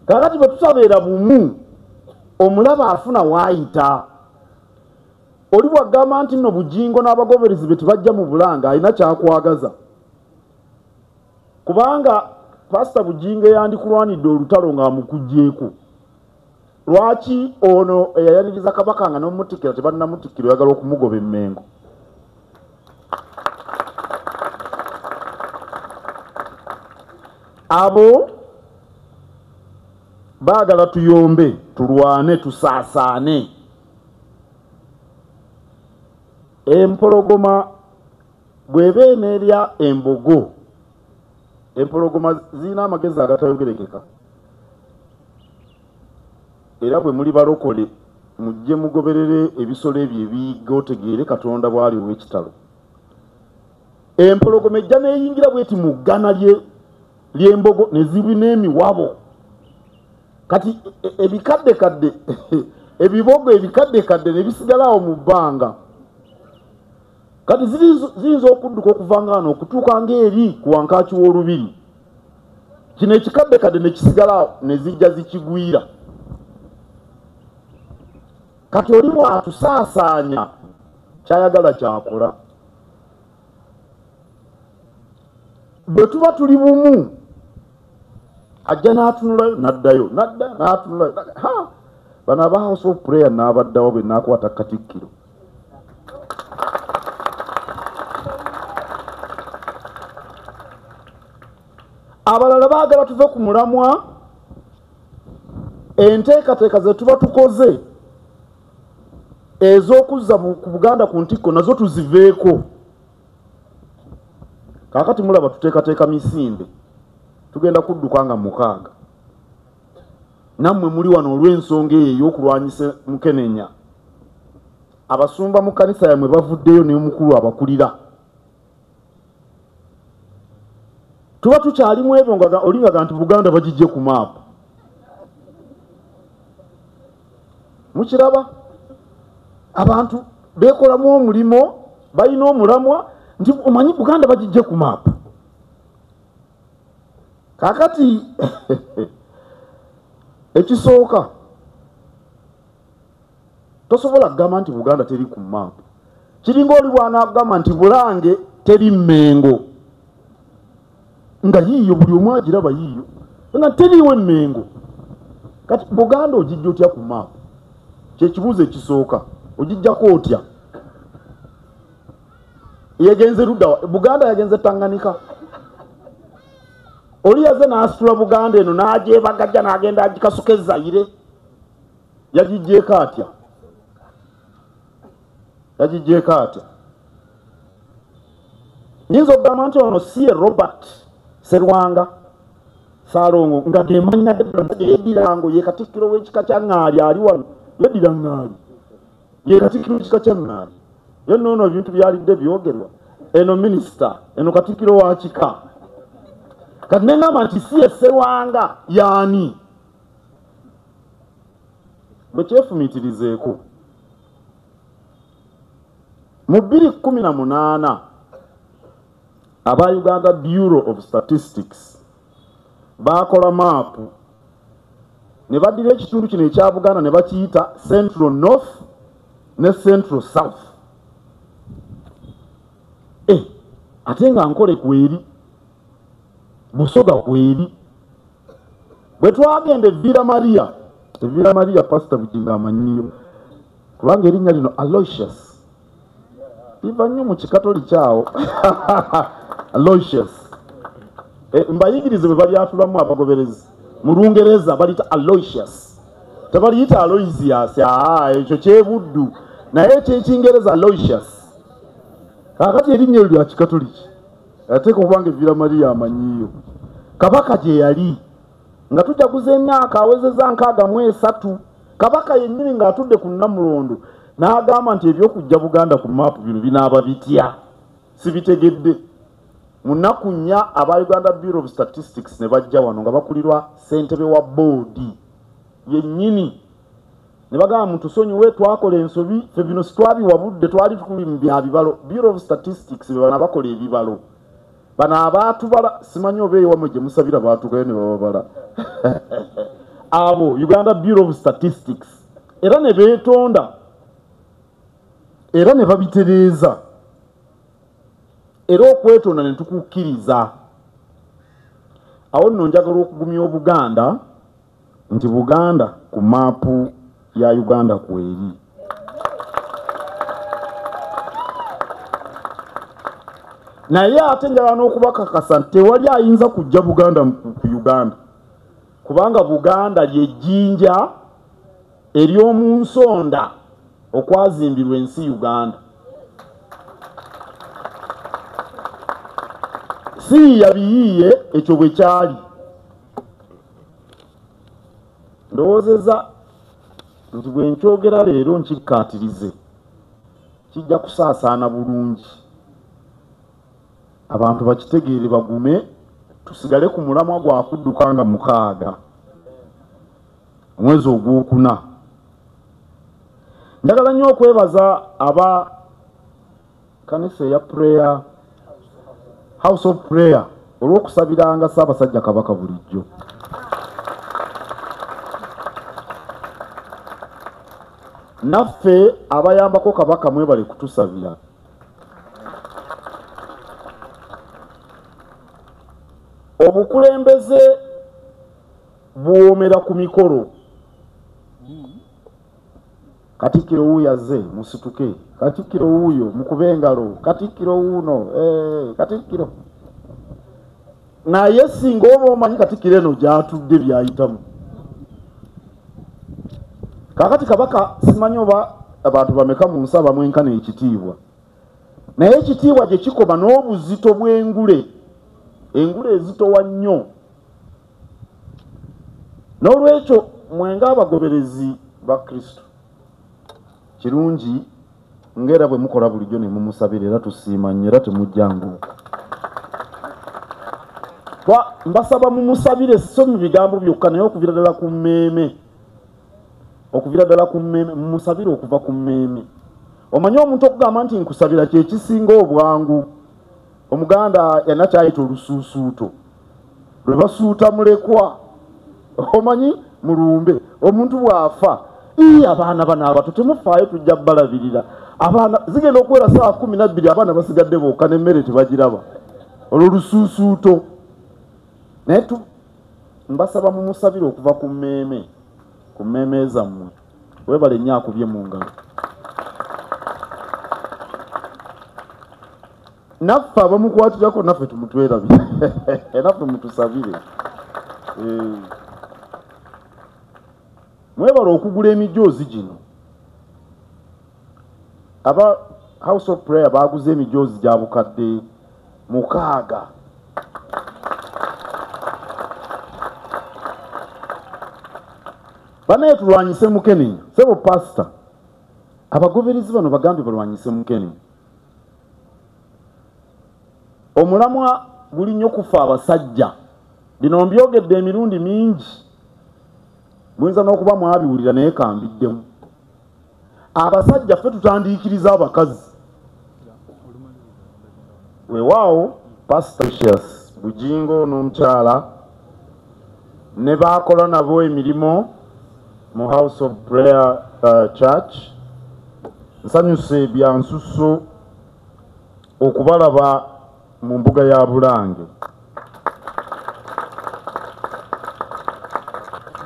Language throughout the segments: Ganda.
Kakati bwe tutabeera bumu, omulaba afuna waayita. Oli bw'agamba nti nno Bujingo n'abagoberezi be tebajja mu Bulange, alina kyakwagaza. Kubanga Pasita Bujingo yandikulwanidde olutalo ng'amukuggyeeko. Lwaki ono eyayaniriza Kabaka nga n'omutikkira tebannamutikkira oyagala okumugoba emmengo? Abo baagala tuyombe, tulwane, tusaasaane. Empologoma bw'eba eneerya embogo, empologoma zirina amagezi agatayogerekeka. Era bwe muli balokole mujje mugoberere ebisolo ebyo ebiyigga otegeere Katonda bw'ali ow'ekitalo. Empologoma ejja n'eyingira bw'eti mu ggana ly'embogo ne zibina emiwabo. Kati ebikaddekadde ebibogo ebikaddekadde ne bisigala awo mu bbanga. Kati ziyinza okudduka okuva nga wano okutuuka ng'eri ku wankaaki w'olubiri. Kino ekikaddekadde ne kisigala awo ne zijja zikigwira. Kati oli bw'atusaasaanya ky'ayagala ky'akola. Bwe tuba tuli bumu, ajja n'atunulayo n'addayo, n'adda n'atunulayo. Ha! Bano aba House of Prayer n'abaddawo bwe naakwata Katikkiro. Abalala baagala tuve ku mulamwa, enteekateeka ze tuba tukoze ez'okuzza ku Buganda ku ntikko nazo tuziveeko. Kaakati mulaba tuteekateeka misinde, tugenda kudduka nga 6. Nammwe muli wano olw'ensonga eyo ey'okulwanyisa Mukenenya. Abasumba mu kkanisa yammwe bavuddeyo n'omukulu abakulira. Tuba tukyalimu ebyo nga olingaga nti Buganda bagijje ku maapu. Mukiraba? Abantu beekolamu omulimo, balina omulamwa nti omanyi Buganda bagijje ku maapu. Kaakati ekisooka tosobola kugamba nti Buganda teri ku maapu. Kiringa oli bw'anaagamba nti Bulange teri Mmengo, nga yiiyo buli omu agiraba yiiyo, nga teriiwo Mmengo. Kati Buganda ogijja otya ku maapu? Kye kibuuzo ekisooka, ogijjako otya? Yegenze ludda wa? Buganda yagenze Tanganyika. Oli yaze n'asitula Buganda eno n'agyebagajja n'agenda agikasuka e Zaire. Yagiggyeko atya? Yagiggyeko atya? Nyinza okugamba nti ono si ye Robert Serwanga Ssaalongo nga ge mannya ge yeddirango, ye Katikkiro w'ekika kya Ŋŋaali ali wano, yeddira Ŋŋaali, ye Katikkiro w'ekika kya Ŋŋaali. Ye nno ono ebintu byalidde byogerwa, eno minisita, eno Katikkiro wa kika. Kati ne ŋŋamba nti si ye Serwanga y'ani? Bwe kyefumiitirizeeko, mu 2018 aba Uganda Bureau of Statistics baakola maapu ne baddira ekitundu kino ekya Buganda ne bakiyita Central North ne Central South. Ate nga Nkole kweri, Busoga kweri. Bwe twagenda e Villa Maria, e Villa Maria Pasita Bugingo amanyiyo, kubanga erinnya lino Aloysius liva nnyo mu Kikatoliki awo. Aloysius. Mbayigirize bwe balyatulamu abagoberezi. Mu Lungereza baliyita Aloysius, tebaliyita Aloysius, ekyo kyebuddu, naye ekyekingereza Aloysius. Kaakati erinnya eryo lya Kikatoliki, ateeka okubanga e Villa Maria amanyiyo. Kabaka gye yali nga tujaguza emyaka awezezza 63, Kabaka yennyini ng'atudde ku Nnamulondo n'agamba nti eby'okujja Buganda ku maapu bino binaaba bitya? Sibitegedde. Mu nnaku 4 aba Uganda Bureau of Statistics ne bajja wano nga bakulirwa ssentebe wa boodi yennyini, ne bagamba mutusonyiwe, twakola ensobi, ffe bino sitwabiwabudde, twali tuli mu bya bibalo. Bureau of Statistics be bano abakola ebibalo, bano abaatubala, simanyi oba ewammwe gye musabira baatuukayo ne bababala. Abo Uganda Bureau of Statistics era ne beetonda era ne babitereeza, era okwetonda ne tukukkiriza. Awo nno njagala okugumya Obuganda nti Buganda ku maapu ya Uganda kweri. Naye ate njagala n'okubakakasa nti tewali ayinza kujja Buganda ku Uganda, kubanga Buganda ly'ejjinja ery'omu nsonda okwazimbirwa ensi Uganda. Si yabiyiiye ekyo bwe kyali. Ndowoozezza nti bwe nkyogera leero nkikkaatirize, kijja kusaasaana bulungi, abantu bakitegeere, bagume, tusigale ku mulamwa gwa kudduka nga 6 omwezi ogwokuna. Njagala nnyo okwebaza aba kanisa eya Prayer House of Prayer olw'okusabiranga Ssaabasajja Kabaka bulijjo. Naffe abayambako Kabaka mwebale kutusabira. Obukulembeze buwoomera ku mikolo. Katikkiro wuuyo azze, musituke. Katikkiro wuuyo mukube engalo. Katikkiro wuuno, katikkiro. Naye singa oba omanyi katikkiro eno gy'atudde by'ayitamu. Kaakati Kabaka simanyi oba abantu bameka mu nsi abamwenkana ekitiibwa, naye ekitiibwa gye kikoma n'obuzito bw'engule, engule ezitowa nnyo. N'olwekyo mwenga abagoberezi ba Kristo, kirungi ng'era bwe mukola bulijjo ne mumusabira, era tusiima nnyo, era temujjangu. Mbasaba mumusabire so mu bigambo byokka, naye okuviira ddala ku mmeeme, okuviira ddala ku mmeeme, mumusabire okuva ku mmeeme. Omanyi omuntu okugamba nti nkusabira kye kisinga obwangu. Omuganda yenna kyayita olusuusuuto lwe basuuta mulekwa, omanyi mulumbe. Omuntu bw'afa, abaana bano abato temufaayo, tujja balabirira. Abaana zigenda okuwera 12:00, abaana basigadde bokka n'emmere tebagiraba, olwo lusuusuuto. Naye mbasaba mumusabire okuva ku mmeeme, ku mmeeme zammwe. Weebale nnyo akubye mu ngalo. Naffe abamukwatirako naffe tumutwerabire, naffe mutusabire. Mwebale okugula emijoozi gino. Aba House of Prayer baaguze emijoozi gya bukadde 6. Banaye tulwanyise mukenenya. Sebo pastor, abagoberezi bano bagambye balwanyise mukenenya. Omulamwa guli nnyo kufa abasajja. Bino mbyogedde emirundi mingi, muyinza n'okuba mwabiwulira naye kambiddemu. Abasajja ffe tutandiikiriza abakazi. Weewaawo Pastor Lucius Bujingo n'omukyala ne baakola nabo emirimu mu House of Prayer Church. Nsanyuse bya nsusu okubalaba mu mbuga ya Bulange.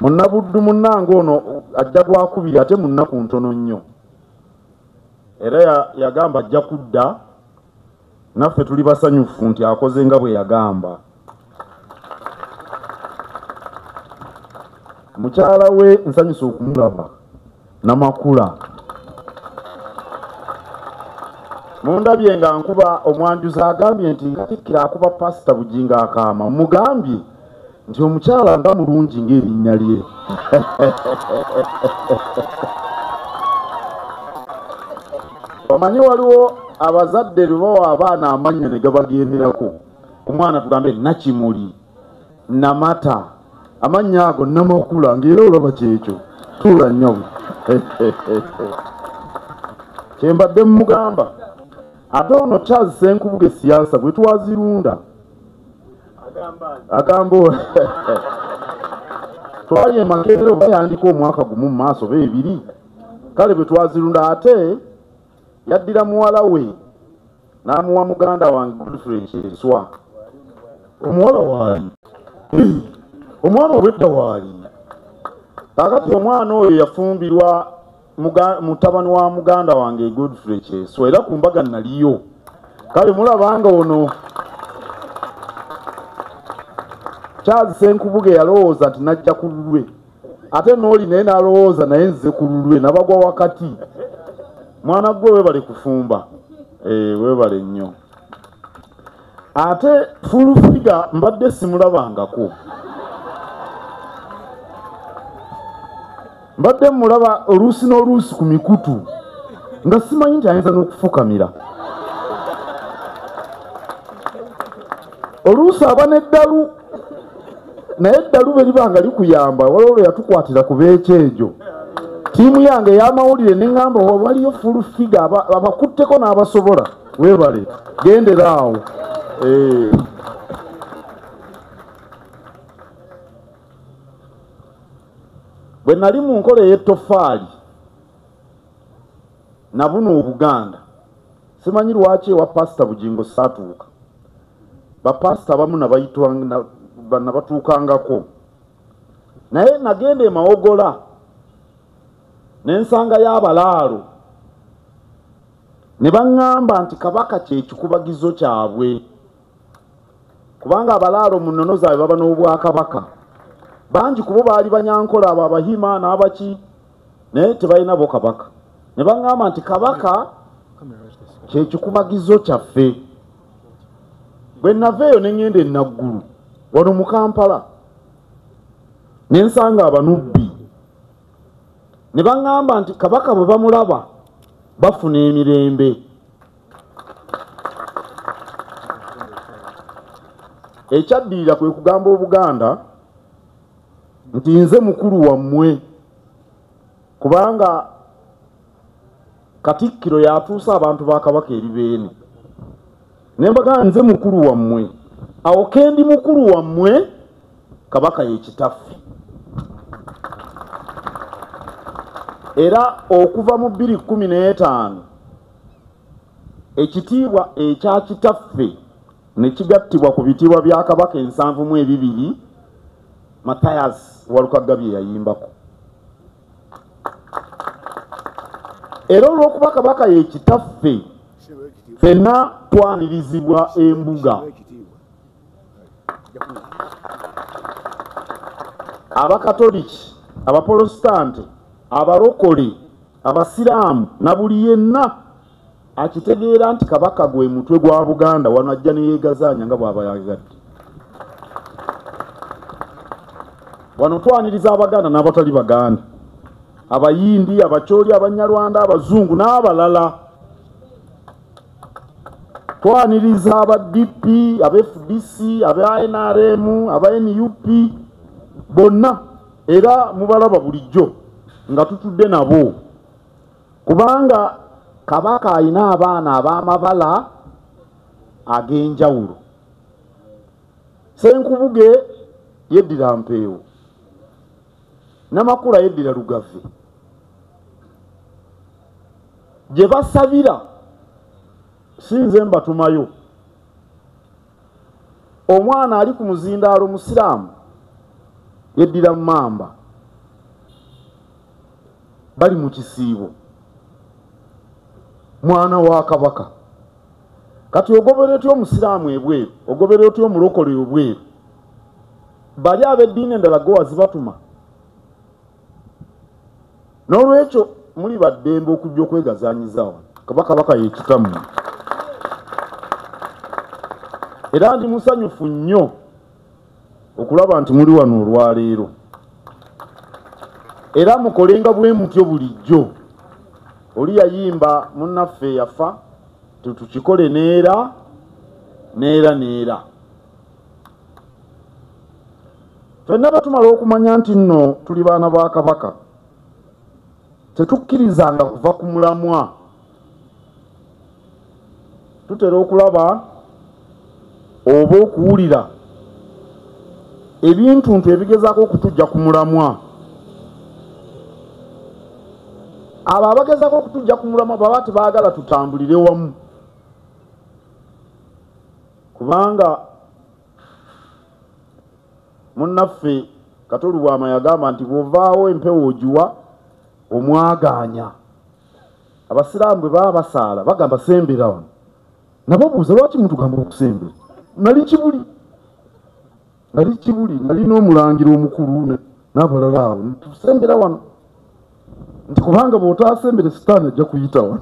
Munnabuddu munnange ono ajja gwakubiri ate mu nnaku ntono nnyo, era yagamba ajja kudda, naffe tuli basanyufu nti akoze nga bwe yagamba. Mukyala we nsanyusa okumulaba Namakula. Mundabye nga nkuba omwanjuzi agambye nti Katikkiro akuba Pasita Bujingo akaama, mugambye nti omukyala nga mulungi ng'erinnya lye. Omanyi waliwo abazadde lwe bawa abaana amannya ne gabagenderako. Omwana tugambe Nakimuli, Namata, amannya ago Namakula, ng'era olaba kyekyo tuula nnyo. Kyembadde mugamba ate ono Charles Ssenkubuge siasa bwe twazirunda agamba Twali e Makerere oba yandika omwaka gumu mu maaso oba ebiri. Kale bwe twazirunda ate yaddira muwala we n'amuwa muganda wange Godfrey Kyeswa. Omuwala waali omwana obwedda waali. Kaakati omwana oyo yafumbirwa mutabani wa muganda wange Godfrey Kyeswa, era ku mbaga naliyo. Kale mulabanga ono Charles Ssenkubuge yalowooza nti najja ku lulwe, ate n'oli naye n'alowooza naye nze ku lulwe, nabagwa wakati. Mwana gwe weebale kufumba, weebale nnyo. Ate Full Figure mbadde simulabangako, mbadde mulaba oluusi n'oluusi ku mikutu nga simanyi nti ayinza n'okufukamira. Oluusi aba n'eddalu, naye eddalu bwe liba nga likuyamba. Waliwo lwe yatukwatira ku beekyejo, ttiimu yange ey'amawulire ne ŋŋamba waliyo Full Figure abakutteko n'abasobola. Weebale, gendera awo. Bwe nali mu nkola ey'ettofaali nabuna Obuganda, simanyi lwaki ewa Pasita Bugingo saatuuka. Bapasita abamu nabatuukangako, naye nagenda e Mawogola ne nsangayo abalaalo ne baŋŋamba nti Kabaka kye kikubagizo kyabwe, kubanga abalaalo mu nnono zaabwe baba n'obwakabaka. Bangi ku bo baali Banyankola, abo Abahima n'abaki, naye tebalina bo Kabaka. Ne baŋŋamba nti Kabaka kye kikubagizo kyaffe. Bwe nava eyo ne ŋŋenda e Naggulu wano mu Kampala ne nsanga Abanubbi ne baŋŋamba nti Kabaka bwe bamulaba bafuna emirembe. Ekyaddirira kwe kugamba Obuganda nti nze mukulu wammwe, kubanga Katikkiro yatuusa abantu ba Kabaka eri Beene. Ne mbagamba nze mukulu wammwe, awo kendi mukulu wammwe, Kabaka ye kitaffe. Era okuva mu 2015 ekitiibwa ekya kitaffe ne kigattibwa ku bitiibwa bya Kabaka 72 Mathias Walukagga bye yayimbako. Era olw'okuba Kabaka ye kitaffe, ffenna twanirizibwa embuga. Abakatoliki, Abaprotestante, Abalokole, Abasiraamu na buli yenna akitegeera nti Kabaka gwe mutwe gwa Buganda, wano ajja ne yeegazaanya nga bw'aba yagadde. Wano twaniriza Abaganda n'abatali Baganda, Abayindi, Abacholi, Abanyarwanda, Abazungu n'abalala. Twaniriza aba DP, aba FDC, aba NRM, aba NUP bonna, era mubalaba bulijjo nga tutudde nabo, kubanga Kabaka alina abaana ab'amabala ag'enjawulo. Ssenkubuge yeddira Mpeewo, Namakula yeddira Lugave. Gye basabira si nze mbatumayo. Omwana ali ku muzindaalo Musiraamu yeddira Mmamba, bali mu kisiibo, mwana wa Kabaka. Kati ogobera otya Omusiraamu ebweru, ogobera otya Omulokole ebweru? Bali ab'eddiini endala go wazibatuma. N'olwekyo muli baddembe okujja okwegazaanyiza wano. Kabaka ye kitammwe. Era ndi musanyufu nnyo okulaba nti muli wano olwaleero. Era mukolenga bwe mutyo bulijjo. Oli yayimba munnaffe yafa, tukikole neera neera neera. Ffenna batumala okumanya nti nno tuli baana ba Kabaka, tetukkirizanga kuva ku mulamwa. Tutera okulaba oba okuwulira Ebintuntu ebigezaako okutujja ku mulamwa. Abo abagezaako okutujja ku mulamwa baba tebaagala tutambulire wamu, kubanga munnaffe Kato Lubwama yagamba nti bw'ovaawo empewo ogiwa omwagaanya. Abasiraamu bwe baba basaala bagamba sembera wano, nabo buuza lwaki mutugamba okusembera? Nali kibuli, nali kibuli, nali n'omulangira omukulu n'abalala awo, tusembera wano nti kubanga bw'otaasembere sitaani ajja kuyita wano.